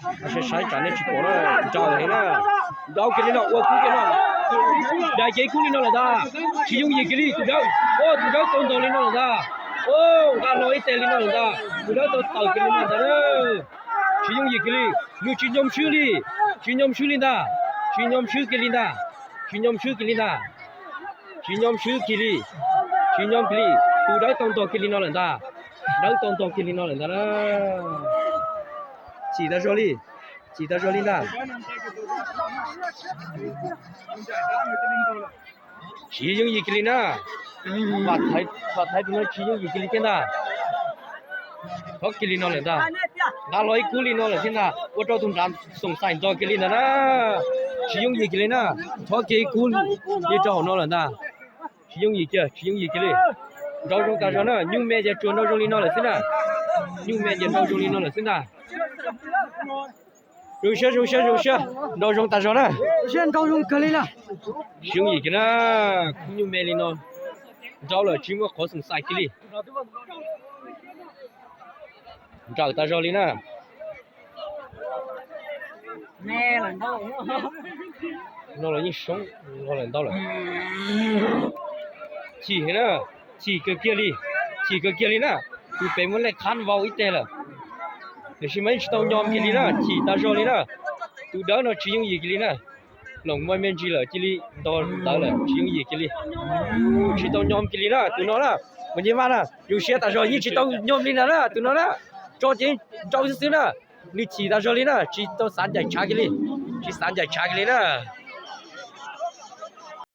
Saib saib tsam nej tsis pom na, nraws heev na. Nraws kiag li no, ua kub kiag no. Dai cev kub li no lawm ntag. Tsis yooj yim kiag li tus dawb. Ua tus dawb tau ntog li no lawm ntag. Nqa hlo ib teg li no lawm ntag. Tus dawb tau tawm kiag li no ntag. Tsis yooj yim kiag li. Nws tsis nyom swb li. Tsis nyom swb li ntag. Tsis nyom swb kiag li ntag. Tsis nyom swb kiag li ntag. Tsis nyom swb kiag li. Tsis nyom kiag li. Tus dawb tau ntog kiag li no lawm ntag. Dawb tau ntog kiag li no lawm ntag na. Chim tas zog li. Chim tas zog li ntag. Tsis yooj yim kiag li na. Vam Thaiv tus no tsis yooj yim kiag li thiab ntag. Thob kiag li no lawm ntag. Nqa hlo ib kub li no lawm thiab ntag, ua rau tus nrad xoom xaim ntog kiag li ntag na. Tsis yooj yim kiag li na. Thob kiag ib kub li rau hauv no lawm ntag. Tsis yooj yim kiag, tsis yooj yim kiag li. Nraus zoo tas zog na, nyuj me ces tsuas nraus zoo li no lawm xwb na. Nyuj me ces nraus zoo li no lawm xwb ntag. Zoo siab, zoo siab, zoo siab, nraus zoo tas zog na. Zoo siab, nraus zoo kawg li na. Tsis yooj yim kiag na, khub nyuj me li no, nraus lawm tsis muaj qhov xoom xaim kiag li. Nrawm tas zog li na. No los yeej soob los lawm ntau lawm. Chim heev na, chim kawg kiag li, chim kawg kiag li na. Tus pem muab lej qhab vau ib teg lawm. Tiam sis mas yeej tsis tau nyom kiag li na, chim tas zog li na. Tus dawb no tsis yooj yim kiag li na. Loos muaj me ntsis lawm cia li ntog ntawd lawm, tsis yooj yim kiag li. Tsis tau nyom kiag li na tus no na. Mas nyiaj vaj na, zoo siab tas zog yeej tsis tau nyom li ntag na tus no na. Tso ces nrau xwb xwb na. Nws chim tas zog li na, tsis tau xav ncaim tshav kiag li. Tsis xav ncaim tshav kiag li na.